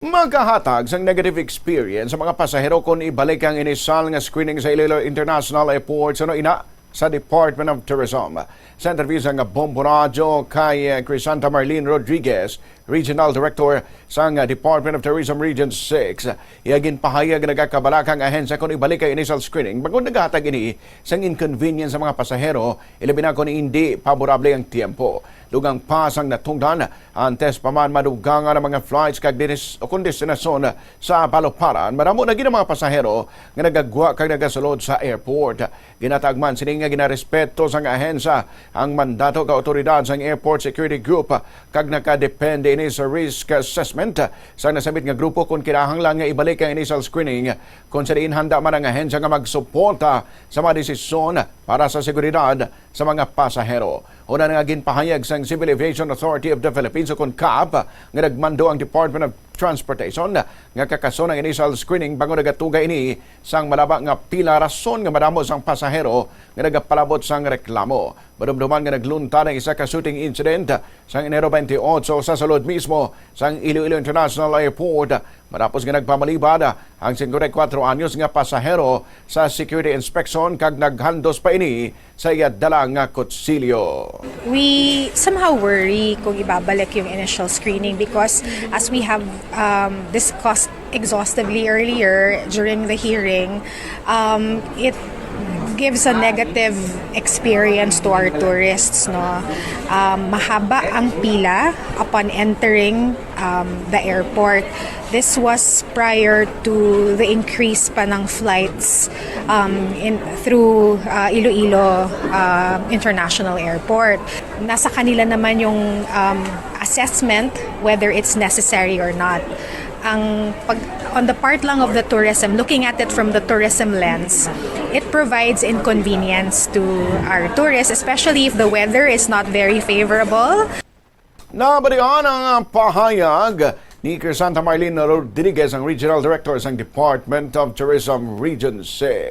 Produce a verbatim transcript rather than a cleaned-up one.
Makahatag sang negative experience sa mga pasahero kon ibalik ang inisal nga screening sa Iloilo International Airport, suno ina sa Department of Tourism. Sa interview sang Bombo Radyo kay, eh, Crisanta Marlene Rodriguez, Regional Director sang Department of Tourism Region six, iya ginpahayag nga nagakabalaka ang ahensya kon ibalik ang initial screening bangod nagahatag ini sang inconvenience sa mga pasahero, ilabi na kon indi paborable ang tiyempo. Dugang pa sang natungdan, antes pa man madugangan ang mga flights kag dinis-, o kon destinasyon sa balikbayan, madamo na gid ang mga pasahero nga nagagwa kag nagasulod sa airport. Ginatag man sini nga ginarespeto sang ahensya ang mandato ka awtoridad sang Airport Security Group, kag nakadepende ini sa risk assessment sang nasambit nga grupo kon kinahanglan nga ibalik ang initial screening, kon sa diin handa man ang ahensya nga magsuporta sa mga desisyon para sa seguridad sa mga pasahero. Una nga ginpahayag sang Civil Aviation Authority of the Philippines, o kon CAAP, nga nagmando ang Department of Transportation nga kakason ang initial screening bangod nagatugay ini sang malaba nga pila, rason nga madamo sang pasahero nga nagapalabot sang reklamo. Madumduman nga nagluntad ang isa ka shooting incident sang Enero twenty-eight sa sulod mismo sang Iloilo International Airport, matapos nga nagpamalibad ang singkwenta y kuwatro anyos nga pasahero sa security inspection kag naghandos pa ini sa iya dala nga kutsilyo. We somehow worry kung ibabalik yung initial screening because as we have, um, discussed exhaustively earlier during the hearing, um, it gives a negative experience to our tourists, no? Um, mahaba ang pila upon entering, um, the airport. This was prior to the increase pa ng flights, um, in, through, uh, Iloilo, uh, International Airport. Nasa kanila naman yung, um, assessment whether it's necessary or not. Ang pag, on the part lang of the tourism, looking at it from the tourism lens, it provides inconvenience to our tourists, especially if the weather is not very favorable. Nabatian ang pahayag ni Crisanta Marlene Rodriguez, ang Regional Director sang Department of Tourism Region six.